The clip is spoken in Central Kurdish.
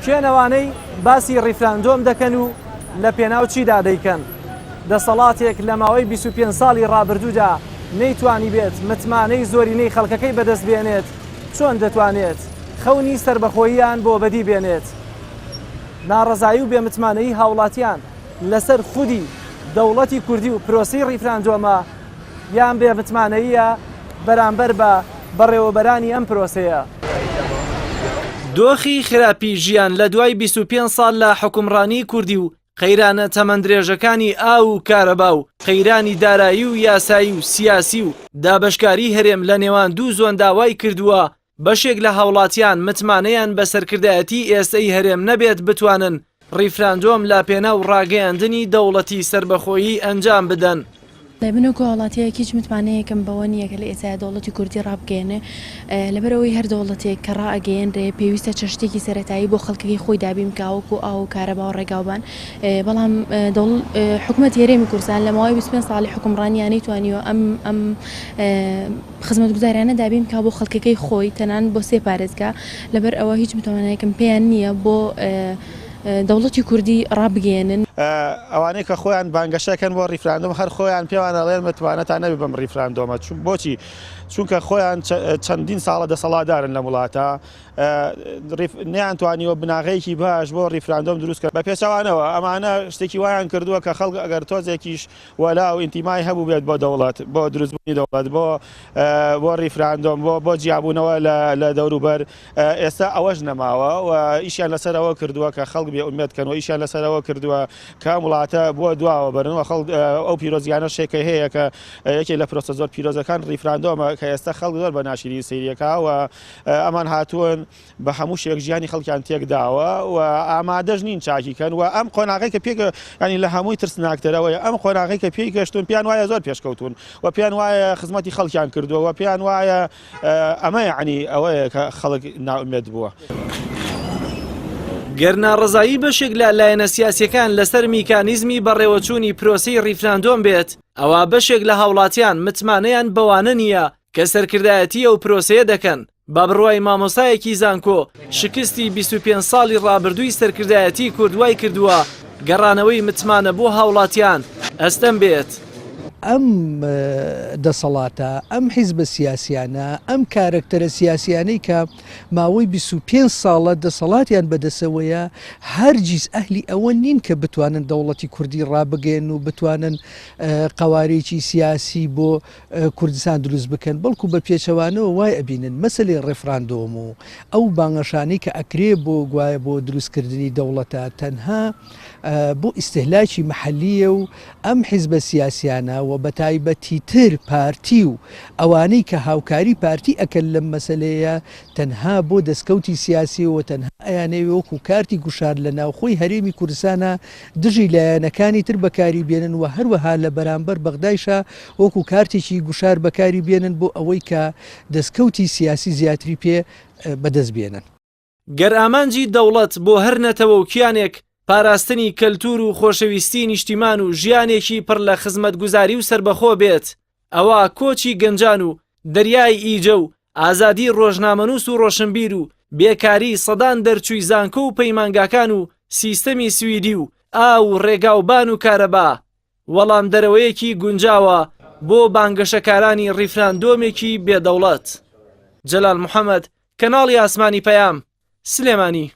کێن ئەوانەی باسی ڕیفراندۆم دەکەن و لە پێناو چیدا دەیکەن؟ دەسەڵاتێک لە ماوەی 25 ساڵی ڕابردوودا نەیتوانیبێت متمانەی زۆرینەی خەڵکەکەی بەدەست بێنێت، چۆن دەتوانێت خەونی سەربەخۆییان بۆ بەدی بێنێت؟ ناڕەزایی و بێمتمانەیی هاوڵاتیان لەسەر خودی دەوڵەتی کوردی و پرۆسەی ڕیفراندۆمە یان بێمتمانەییە بەرامبەر بە بەڕێوەبەرانی ئەم پرۆسەیە؟ دۆخی خراپی ژیان لە دوای 25 ساڵ لە حوکمڕانی کوردی و قەیرانە تەمەندرێژەکانی ئاو و کارەبا و قەیرانی دارایی و یاسایی و سیاسی و دابەشکاری هەرێم لە نێوان دوو زۆندا وای کردووە بەشێک لە هاوڵاتیان متمانەیان بە سەرکردایەتی ئێستەی هەرێم نەبێت بتوانن ڕیفراندۆم لە پێناو ڕاگەیاندنی دەوڵەتی سەربەخۆیی ئەنجام بدەن. من وەکو هاوڵاتییەک هیچ متمانەیەکم بەوە نییە کە لە ئێستایا دەوڵەتی کوردی ڕابگەیەنێ، لەبەرئەوەی هەر دەوڵەتێک کە ڕائەگەیەنرێ پێویستە چەند شتێکی سەرەتایی بۆ خەڵکەکەی خۆی دابین بکا وەکو ئاو و کارەبا و ڕێگاوبان، بەڵام حکومەتی هەرێمی کوردستان لە ماوەی 25 ساڵی حوکمڕانییا نەیتوانیوە ئەم ئەم خزمەتگوزاریانە دابین بکا بۆ خەڵکەکەی خۆی تەنانەت بۆ سێ پارێزگا، لەبەر ئەوە هیچ متمانەیەکم پێیان نییە بۆ دەوڵەتی کوردی ڕابگەیەنن. ئەوانەی کە خۆیان بانگەشەکەن بۆ ڕیفراندۆم هەر خۆیان پێوان ئەڵێن متمانەتان نەبێ بەم ڕیفراندۆمە بۆچی چونکە خۆیان چەندین ساڵە دەسەڵاتدارن لەم وڵاتە نەیانتوانیوە بناغەیەکی باش بۆ ڕیفراندۆم دروست کەن بە پێچەوانەوە ئەمانە شتێکی وایان کردووە کە خەڵک ئەگەر تۆزێکیش وەلا و ئینتیمای هەبووبێت بۆ دەوڵەت، بۆ دروستبوونی دەوڵەت، بۆ بۆ ڕیفراندۆم، بۆ بۆ جیابوونەوە لە لە دەوروبەر، ئێستا ئەوەش نەماوە و ئیشیان لەسەر ئەوە کردووە کە خەڵک بێ ئومێد کەن و ئیشیان لەسەر ئەوە کردووە کە ئەم وڵاتە بۆ دواوە بەرن و خەڵک ئەو پیرۆزیانەشێک کە هەیە کە یەکێک لە پرۆسە زۆر پیرۆزەکان ڕیفراندۆمە کە ئێستا خەڵک زۆر بە ناشیرین سەیریەکا و ئەمان هاتوون بە هەموو شێوەیەک ژیانی خەڵکیان تێکداوە و ئامادەش نین چاکی کەن و ئەم قۆناغەی کە پێک ینی لە هەمووی ترسناکترەوەی ئەم قۆناغەی کە پێی گەشتون پێیان وایە زۆر پێشکەوتون و پێیان وایە خزمەتی خەڵکیان کردووە و پێیان وایە ئەمە یعنی ئەوەیە کە خەڵک نائومێد بووە. گەر ناڕەزایی بەشێک لە لایەنە سیاسیەکان لەسەر میکانیزمی بەڕێوەچوونی پرۆسەی ڕیفراندۆم بێت، ئەوا بەشێک لە هاوڵاتیان متمانەیان بەوانە نییە کە سەرکردایەتی ئەو پرۆسەیە دەکەن. بە بڕوای مامۆستایەکی زانکۆ، شکستی 25 ساڵی ڕابردووی سەرکردایەتی کورد وای کردووە گەڕانەوەی متمانە بۆ هاوڵاتیان ئەستەم بێت. ئەم دەسەڵاتە، ئەم حیزبە سیاسیانە، ئەم کارەکتەرە سیاسیانەی کە ماوەی 25 ساڵە دەسەڵاتیان بەدەسەوەیە، هەرگیز ئەهلی ئەوە نین کە بتوانن دەوڵەتی کوردی ڕابگەیەنن و بتوانن قەوارەیەکی سیاسی بۆ کوردستان دروست بکەن، بەڵکو بە پێچەوانەوە وای ئەبینن مەسەلەی ڕێفراندۆم و ئەو بانگەشانەی کە ئەکرێ بۆ گوایە بۆ دروست کردنی دەوڵەتە تەنها بۆ ئیستهلاکی مەحەلییە و ئەم حیزبە سیاسیانە و بەتایبەتیتر پارتی و ئەوانەی کە هاوکاری پارتی ئەکەن لەم مەسەلەیە تەنها بۆ دەستکەوتی سیاسی و تەنها ئەیانەوێ وەکو کارتی گوشار لە ناوخۆی هەرێمی کوردستانا دژی لایەنەکانی تر بەکاری بێنن و هەروەها لە بەرامبەر بەغدایشا وەکو کارتێکی گوشار بەکاری بێنن بۆ ئەوەی کە دەستکەوتی سیاسی زیاتری پێ بەدەست بێنن. گەر ئامانجی دەوڵەت بۆ هەر نەتەوە و کیانێک پاراستنی کەلتوور و خۆشەویستی نیشتیمان و ژیانێکی پڕ لە خزمەتگوزاری و سەربەخۆ بێت، ئەوا کۆچی گەنجان و دەریای ئیجە و ئازادی ڕۆژنامەنووس و ڕۆشنبیر و بێکاری سەدان دەرچووی زانکۆ و پەیمانگاکان و سیستەمی سویدی و ئاو و ڕێگاوبان و کارەبا وەڵامدەرەوەیەکی گونجاوە بۆ بانگەشەکارانی ڕیفراندۆمێکی بێ دەوڵەت. جەلال محەمەد، کەناڵی ئاسمانی پەیام، سلێمانی.